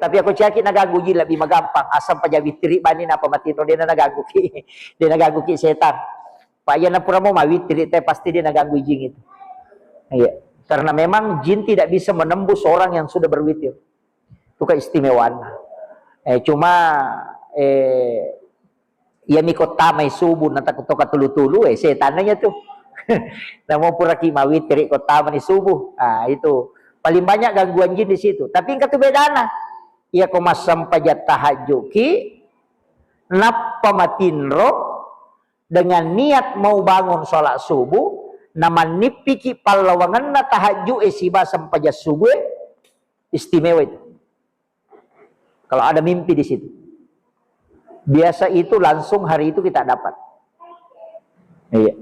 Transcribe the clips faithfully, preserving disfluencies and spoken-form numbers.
Tapi ako ciaki naganggu jing, lebih magampang. Asam paja witiri bani napa matinro, dena naganggu ki. Dena ganggu ki setan. Pak, iya napura mau mawitiri te, pasti dia naganggu jing itu. Iya. Karena memang jin tidak bisa menembus orang yang sudah berwitir. Itu keistimewaannya. Eh, cuma, eh, iya miko tamai subuh, na takut toka tulu-tulu, eh, setannya tuh. Namo pura ki mawitiri ko tamani subuh. Ah, itu. Paling banyak gangguan jin di situ. Tapi engka tu bedana. Iya ko massempajang tahajud ki, nappa matinro, dengan niat mau bangun sholat subuh, na mannippiki pallawangenna tahajud e siba sempajang subuh e, istimewa itu. Kalau ada mimpi di situ. Biasa itu langsung hari itu kita dapat. Iya.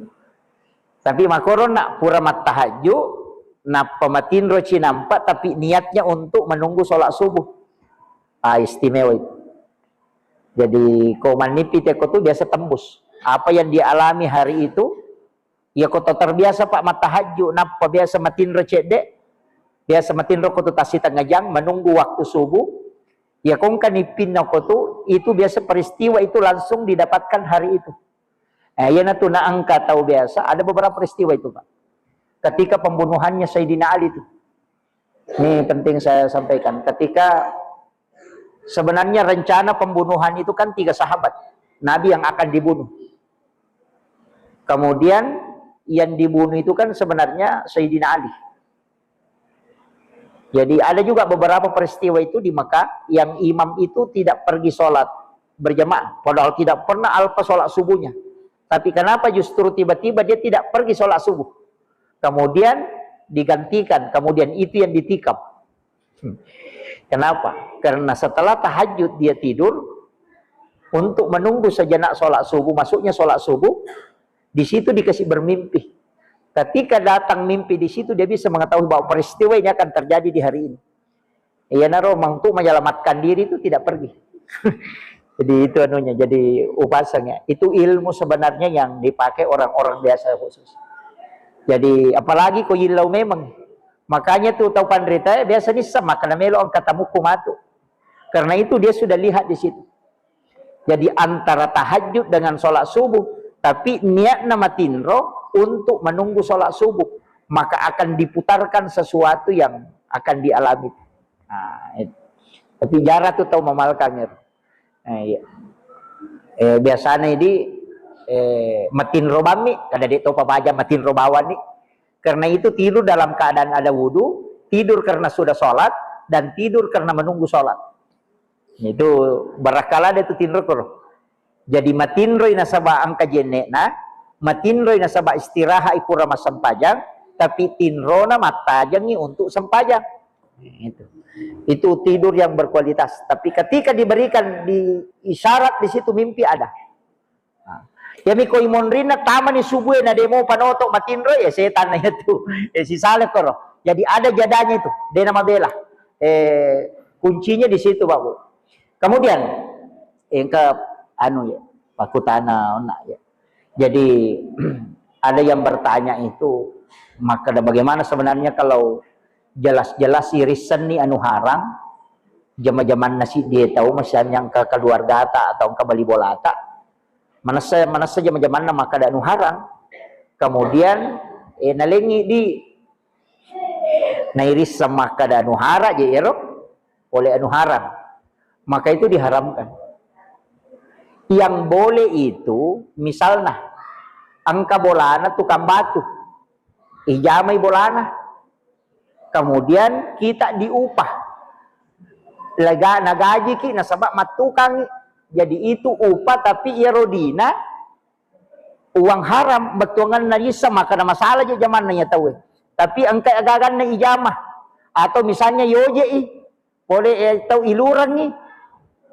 Tapi makoro nak pura mattahajud, nappa matinro cinampa, tapi niatnya untuk menunggu sholat subuh. Ah, istimewa itu. Jadi, ko mannipi teko tu biasa tembus. Apa yang dia alami hari itu, ya ko to terbiasa, Pak, mattahajud, nappa biasa matinro cedde, biasa matinro ko tu tasitengah jam, menunggu waktu subuh, ya ko engka nippinna ko tu, itu biasa peristiwa itu langsung didapatkan hari itu. Eh, iyanatu na engka tau biasa, ada beberapa peristiwa itu, Pak. Ketika pembunuhannya Sayyidina Ali itu. Ini penting saya sampaikan. Ketika sebenarnya rencana pembunuhan itu kan tiga sahabat Nabi yang akan dibunuh. Kemudian yang dibunuh itu kan sebenarnya Sayyidina Ali. Jadi ada juga beberapa peristiwa itu di Mekah yang imam itu tidak pergi sholat berjamaah. Padahal tidak pernah alpa sholat subuhnya. Tapi kenapa justru tiba-tiba dia tidak pergi sholat subuh? Kemudian digantikan, kemudian itu yang ditikam. Hmm. Kenapa? Karena setelah tahajud dia tidur untuk menunggu sejenak sholat subuh, masuknya sholat subuh, di situ dikasih bermimpi. Ketika datang mimpi di situ, dia bisa mengetahui bahwa peristiwa ini akan terjadi di hari ini. Iyanaro mangtu menyelamatkan diri itu tidak pergi. Jadi itu anunya, jadi upasangnya. Itu ilmu sebenarnya yang dipakai orang-orang biasa khusus. Jadi apalagi ko yillau memang. Makanya tuh tau panrita biasa nissa maka namelo angka tamuku matu. Karena itu dia sudah lihat di situ. Jadi antara tahajud dengan sholat subuh, tapi niatna matinro untuk menunggu sholat subuh, maka akan diputarkan sesuatu yang akan dialami. Nah, itu. Tapi jarang tuh tau mamalkang, ya. Eh, iya. Eh, biasanya di, eh, matinro bammi, kada dek topa baja matinro bawani. Karena itu tidur dalam keadaan ada wudhu, tidur karena sudah sholat, dan tidur karena menunggu sholat. Itu barakala ada tu tinro koro. Jadi matinroi nasaba angka jennekna, matinroi nasaba istirahat ipura massempajang, tapi tinrona mattajengi untuk sempajang. Itu. Itu tidur yang berkualitas. Tapi ketika diberikan di isyarat di situ mimpi ada. Nah, yami ko imonrinna tamani subuh na demo panoto matinro ya setan na itu. Eh, sisale koro. Jadi ada jadanya itu. Dena mabela. Eh, kuncinya di situ, Pak Bu. Kemudian engka anu ya, pakutana ona ya. Jadi ada yang bertanya itu, maka bagaimana sebenarnya kalau jelas-jelas irisenni anu harang, jama-jamanna si dia tahu misalnya ke keluarga ta atau ke bali bolata, manessa manessa jama-jamanna makkada anu harang, kemudian eh, nalengi di nairisseng makkada anu hara je ero oleh anu harang, maka itu diharamkan. Yang boleh itu misalnya engka bolana tukang batu, ijamai bolana, kemudian kita diupah, lega nagajiki nasaba mattukangi, jadi itu upah tapi iyaro dina uang haram bettuanganna issa maka na masalah je jamanna ya tauwe. Tapi engka agaganna ijama atau misalnya yoje i pole eh, tau ilurangi.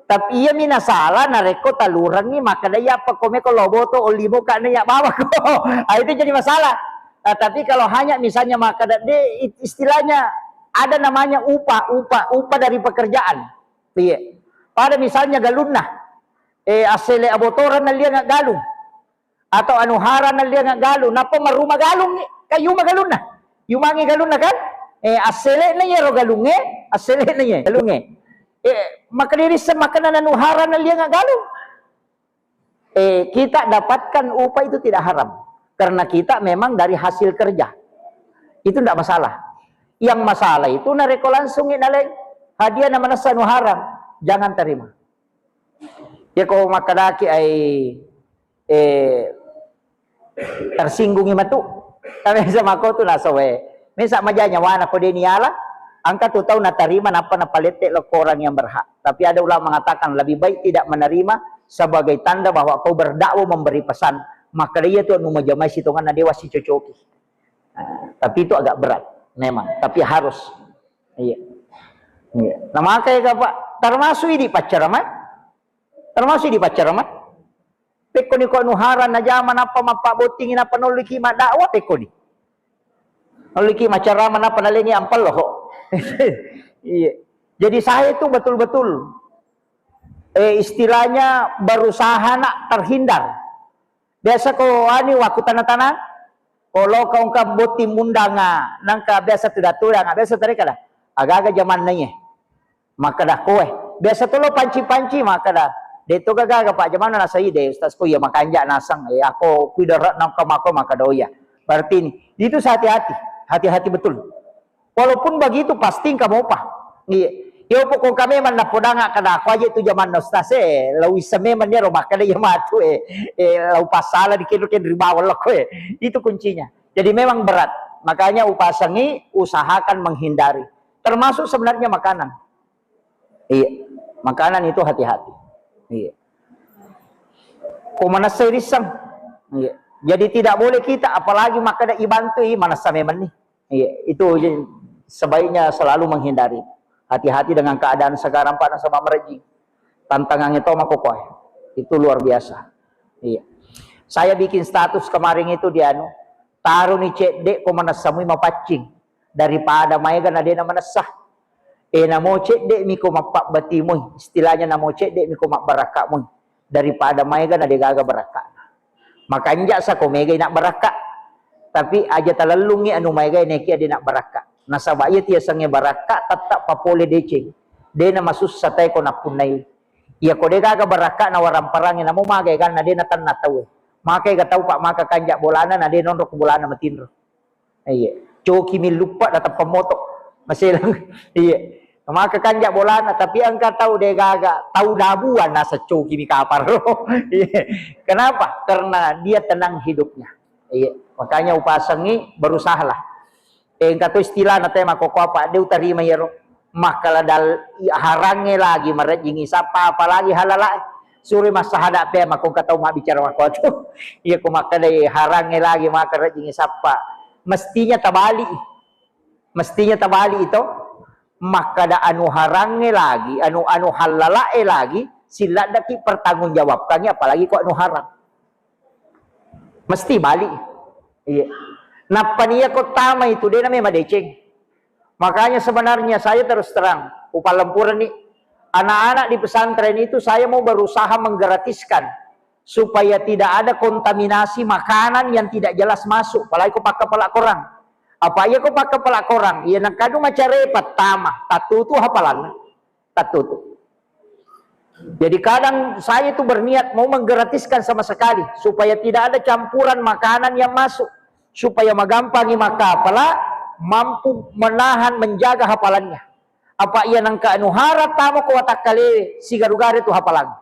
Tapi iya mi nasala narekko talurangi maka dai apa kome ko loboto oli boka na ya bawa ko. Ah, itu jadi masalah. Nah, tapi kalau hanya misalnya maka de istilahnya ada namanya upah, upah, upah dari pekerjaan. Iya. Pada misalnya galunna eh, assele abotoran nalliang galung atau anu hara nalliang galung, nappa maruma galung, kayuma galunna, yumangi galunna kan, eh, asselena yero galunge, asselena ye galunge, Eh, maka diri semakan anu haram na liang galu. Eh, kita dapatkan upah itu tidak haram. Karena kita memang dari hasil kerja. Itu ndak masalah. Yang masalah itu narekko langsung naleng hadiah na manessa anu haram, jangan terima. Ya ko makkadaki ai, eh, tersinggungi matu. Tapi sama ko tu nasawe. Mesa maja nyawana ko deni ala, angka tu tau natarima nappa napalette lo ko orang yang berhak. Tapi ada ulama mengatakan lebih baik tidak menerima sebagai tanda bahwa kau berdakwah memberi pesan. Maka dia tu anu majamai sitongan na dewa sicocoki. Nah, tapi itu agak berat memang, tapi harus. Iya. Iya. Nah, makanya Pak, termasuk ini pacar amat. Termasuk di pacar amat. Pekkoni ko anu haram najama nappa mappabottingi nappa nolliki maddakwah pekkoni. Nolliki macarama nappa nalengi ampello. Iya. Jadi saya itu betul-betul, eh, istilahnya berusaha nak terhindar. Biasa ko ani wakku tana-tana, ko loka ungka botting mundanga, nangka biasa tudang-tudanga, biasa tare kada. Aga-aga jamanna iye. Makkeda koe, biasa to lo panci-panci makkeda, de to gaga Pak, jamanna nasai de Ustaz ko iya makanja naseng, eh, ako kuidara nangka mako makkeda oh iya. Berarti ini, itu hati-hati, hati-hati betul. Walaupun begitu pasti engka mopa. Iya. Yo pokok kami memang napodanga kada aku aja itu jamanna Ustaz eh, lau issa memang dia ro makkeda iya matu eh, eh, lau pasala di kene-kene ri bawang lo koe. Itu kuncinya. Jadi memang berat. Makanya upasangi, usahakan menghindari. Termasuk sebenarnya makanan. Iya. Makanan itu hati-hati. Iya. Ko manessai risseng. Iya. Jadi tidak boleh kita, apalagi makkeda ibantui, manessa memang nih. Iya, itu je-, sebaiknya selalu menghindari. Hati-hati dengan keadaan sekarang, Pak, nasaba marejjing. Tantangannya to mako koe. Itu luar biasa. Iya. Saya bikin status kemarin itu di anu, taruh ni cedde ko manessa mui mapaccing daripada maega na dena manessa. Eh, namo cedde mi ko mappabbati mui, istilahnya namo cedde mi ko mabbarakka mui daripada maega na degaga barakka. Makanja sa ko mega ina barakka. Tapi aja talellungi anu maega nekia de na barakka. Nasaba iya tiasangnge barakka tetap papole deceng. De na masussa tae ko nappunnai. Iya ko degaga barakka na waramparangi namo maga eganna de na tenna tau. Maka ega tau Pak maka kanja bolana na de nonro ko bolana matinro. Iya, coki mi luppa datang pemoto. Maselang. Iya. Maka kanja bolana, tapi engka tau degaga, tau dabuan nasa coki mi kapar. Iya. Kenapa? Karena dia tenang hidupnya. Iya. Makanya upasangi berusahalah. Eh, engka to istilahna tema koko apa, de utarima iyaro. Makkala dal-, harangnge lagi marejjingi sappa, apalagi halalae. Suri massahada pe mako engka tau mabbicara mako tu. Iya ko makkadai harangnge lagi maka rejjingi sappa. Mestinya tabali. Mestinya tabali itu. Makkada anu harangnge lagi, anu, anu halalae lagi, siladdaki pertanggungjawabkangi apalagi ko anu harang. Mesti bali. Iya. Nappa nia ko tama itu de namai madeceng. Makanya sebenarnya saya terus terang, upalempureni anak-anak di pesantren itu saya mau berusaha menggratiskan supaya tidak ada kontaminasi makanan yang tidak jelas masuk, apalagi ko pakkapala korang. Apa iya ko pakkapala korang, iya nengkadu macare pattama, tattutu hapalanna. Tattutu. Jadi kadang saya itu berniat mau menggratiskan sama sekali supaya tidak ada campuran makanan yang masuk, supaya magampangi makkapala mampu menahan, menjaga hafalannya. Apa iya nengka anu hara tamo ko watakkalewe sigaru-garu tu hafalang.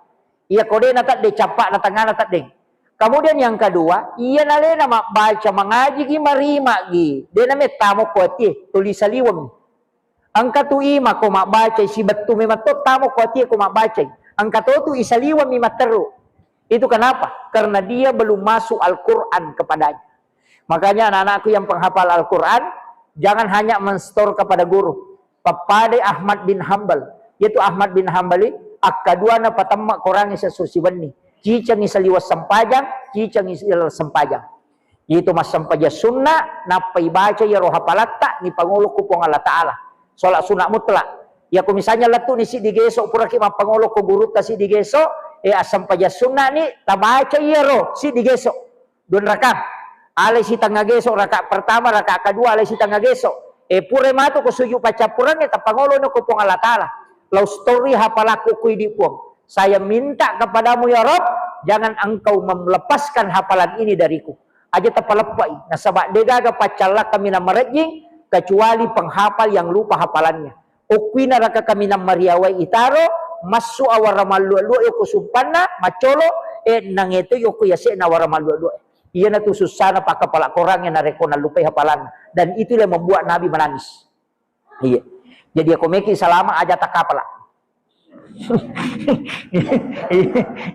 Iya ko de na tedde cappa'na tengngana tedde. Kemudian yang kedua, iya nalena mabbaca mangajigi marimagi, de na mettamo ko atie tuli saliweng. Engka tu ima ko mabbacai, sibettu memang to tamo ko atie ko mabbacai. Engka to tu isaliweng mi matteru. Itu kenapa? Karena dia belum masuk Al-Quran kepadanya. Makanya anak-anakku yang penghafal Al-Quran, jangan hanya menstor kepada guru. Pappadai Ahmad bin Hambal. Yaitu Ahmad bin Hambali, akkaduana patemma Quran isa susi wenni. Cicangi saliweng sempajang, cicangi saliweng sempajang. Itu massempajang sunna, nappa ibaca iyaro hapalatta, nipangolo ku Puang Allah Ta'ala. Sholat sunat mutlak. Iya ko misalnya lettu ni siddi geso, puraki mappangolo ko gurutta siddi geso, eh, assempajang sunna ni, tabaca iyaro siddi geso. Dua rakaat. Alai sitengnga geso, rakaat pertama, rakaat kedua, alai sitengnga geso. Eh, pura matu ko sujud paccappurengnge, tappangolo no ko Puang Allah Ta'ala. Lao story hapalakku ku idi Puang. Saya minta kepadamu ya Rabb, jangan engkau melepaskan hafalan ini dariku. Aja tapaleppai. Nasaba degaga paccallakka minang marejjing kecuali penghafal yang lupa hafalannya. Okkui naraka kaminang mariawai itaro, massu awara malluwa-luwa yoko sumpanna, maccolo, e, nangeto yoko yase'na awara malluwa-luwa. Iyana tu sussana pakkapala Korangnge narekko nallupai hafalanna. Dan itulah membuat Nabi menangis. Iya. Jadi ako meki salama aja takapala.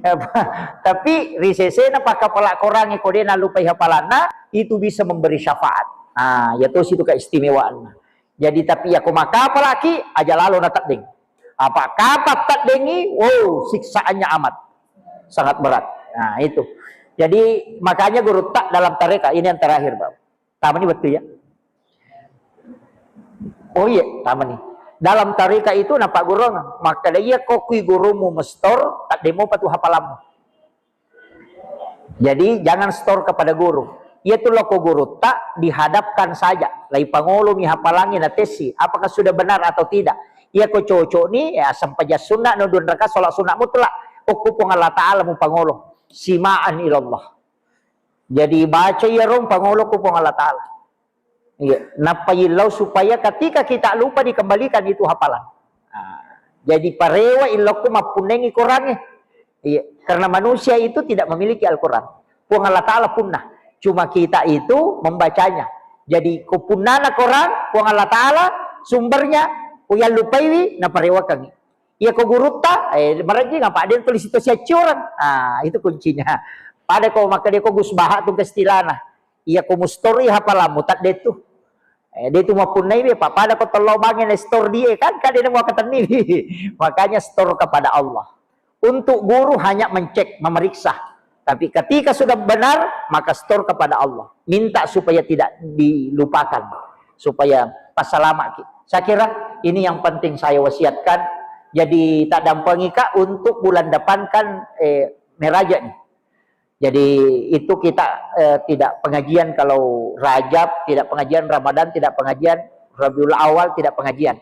Apa? Tapi ri sesena pakkapala Korangnge ko de nallupai hafalanna, itu bisa memberi syafaat. Nah, ya tosi itu keistimewaanna. Jadi tapi ya ko makapalaki aja lalo na teddeng. Apa kapa teddengi, wow, siksaannya amat sangat berat. Nah, itu. Jadi makanya guru tak dalam tareka ini yang terakhir, Bang. Tamani betul ya. Oh iya, tamani. Dalam tarika itu napa guru, maka iya kokui gurumu mestor, tak demo patu hafalammu. Jadi jangan store kepada guru. Iya tu loko guru tak dihadapkan saja. Lai pangolo mi hafalangi na tesi, apakah sudah benar atau tidak? Iya ko cocok ni, ya sempaja sunnah no dua rakaat sholat sunnah mutlak. Okku Puang Allah Ta'ala mu pangolo. Simaan ilallah. Jadi baca iya rong pangolo ku Puang Allah Ta'ala. Iya, nappa yillau supaya ketika kita lupa dikembalikan itu hafalan. Nah, jadi parewa illokku mappunnengi Korangnge. Iya, karena manusia itu tidak memiliki Al-Quran. Puang Allah Ta'ala punna. Cuma kita itu membacanya. Jadi ko punnana Koran, Puang Allah Ta'ala sumbernya, ko yallupaiwi, naparewakangi. Iya ko gurutta, eh, marejjing apa dia tulis itu siaccurang. Ah, itu kuncinya. Pada ko maka dia ko Gus Baha tu kestilana. Iya ko mustori hafalammu tak dia tu. Eh, dia tu mapunnai dia, Pak. Pada ko tello bangen store dia kan, kan dia mau ketemu. Makanya store kepada Allah. Untuk guru hanya mencek, memeriksa. Tapi ketika sudah benar, maka store kepada Allah. Minta supaya tidak dilupakan. Supaya passalama ki. Saya kira ini yang penting saya wasiatkan. Jadi tak dampengi kak untuk bulan depan kan eh, meraja nih. Jadi itu kita eh, tidak pengajian kalau Rajab, tidak pengajian Ramadan, tidak pengajian Rabiul Awal, tidak pengajian.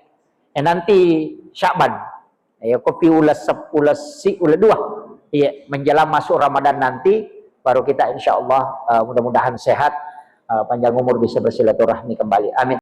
Eh, nanti Sya'ban. Ya, kopi ulas sep-, ulas si, ulas dua. Iya, menjelang masuk Ramadan nanti, baru kita insya Allah eh, mudah-mudahan sehat, eh, panjang umur bisa bersilaturahmi kembali. Amin.